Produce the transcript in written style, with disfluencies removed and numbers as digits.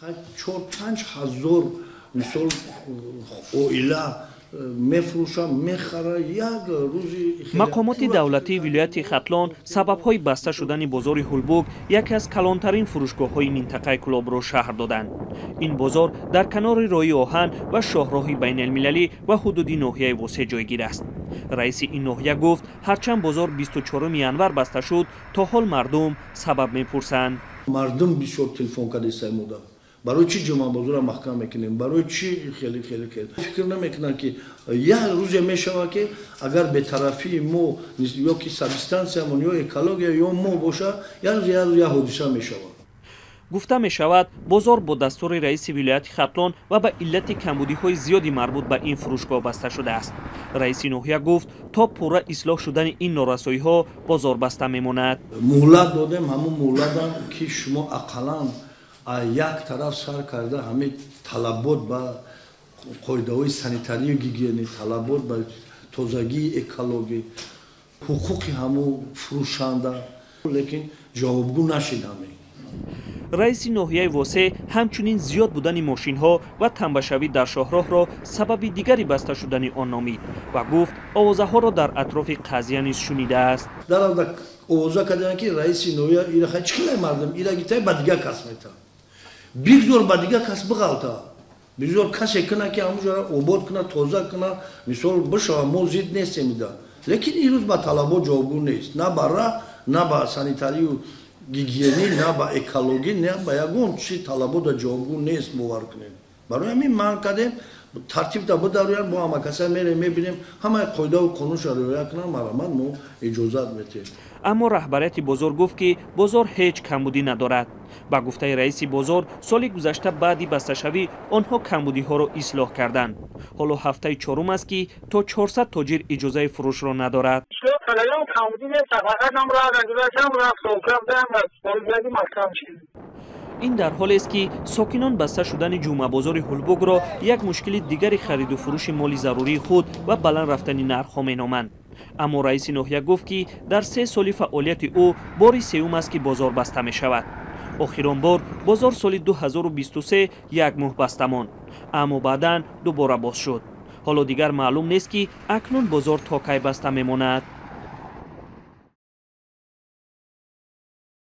4-5 ҳазор мисол оила мефурӯшам, мехара як рӯзи. Мақомоти давлатии вилояти Хатлон сабабҳои баста шудани бозори Ҳулбук, яке аз калонтарин фурӯшгоҳҳои минтақаи Кӯлобро шарҳ доданд. Ин бозор дар канори роҳи оҳан ва шоҳроҳи байналмилалӣ ва ҳудуди ноҳияи Восеъ ҷойгир аст. Раиси ин ноҳия гуфт, ҳарчанд бозор 24 январ баста шуд, то ҳол мардум сабаб мепурсанд. Мардум бисёр телефон кардесай мода: барои чӣ ҷумъабозорро маҳкам мекунем, барои чӣ? Хеле хеле хеле фикр намекунанд, ки як рӯзе мешавад, ки агар бетарафии мо ё ки санэпидстансиямон ё экология ё мо боша, як рӯз, як рӯз як ҳодиса мешавад. Гуфта мешавад, бозор бо дастури раиси вилояти Хатлон ва ба иллати камбудиҳои зиёди марбут ба ин фурӯшгоҳ баста шудааст. Раиси ноҳия гуфт, то пурра ислоҳ шудани ин норасоиҳо бозор баста мемонад. Муҳлат додем, ҳамун муҳлатам, ки шумо ақаллан як тараф сар карда, ҳамин талабот ба қоидаҳои санитарию гигиенӣ, талабот ба тозагии экологӣ, ҳуқуқи ҳамун фурӯшанда, лекин ҷавобгӯ нашид ҳамин. Раиси ноҳияи Восеъ ҳамчунин зиёд будани мошинҳо ва тамбашавӣ дар шоҳроҳро сабаби дигари баста шудани он номид ва гуфт, овозаҳоро дар атрофи қазия низ шунидааст. Дар овоза карданд, ки раиси ноҳия ира чӣ хелай мардум ира гитай, ба дигар кас мета, бигзор ба дигар кас биғалта, бигзор касе куна, ки ҳамуҷора обод куна, тоза куна, мисол бишава, мо зид нестем ида. Лекин ирӯз ба талабот ҷавобгӯ нест, на ба раҳ, на ба санитарию гигиенӣ, на ба экологӣ, на ба ягон чи талабота ҷавобгӯ нест, бовар кунем. Барои ҳамин манъ кардем. Тартибта бидароянд, мо ҳама каса мерем, мебинем, ҳамаи қоидаву қонунша риоя кунанд, марҳамат, мо иҷозат метиҳем. Аммо раҳбарияти бозор гуфт, ки бозор ҳеҷ камбудӣ надорад. Ба гуфтаи раиси бозор, соли гузашта баъди басташавӣ онҳо камбудиҳоро ислоҳ карданд. Ҳоло ҳафтаи чорум аст, ки то 400 тоҷир иҷозаи фурӯшро надорад. Ин дар ҳолест, ки сокинон баста шудани ҷумъабозори Ҳулбукро як мушкили дигари хариду фурӯши моли зарурии худ ва баланд рафтани нархҳо меноманд. Аммо раиси ноҳия гуфт, ки дар 3 соли фаъолияти ӯ бори сеюм аст, ки бозор баста мешавад. Охирон бор бозор соли 2023 як моҳ баста монд, аммо баъдан дубора боз шуд. Ҳоло дигар маълум нест, ки акнун бозор то кай баста мемонад.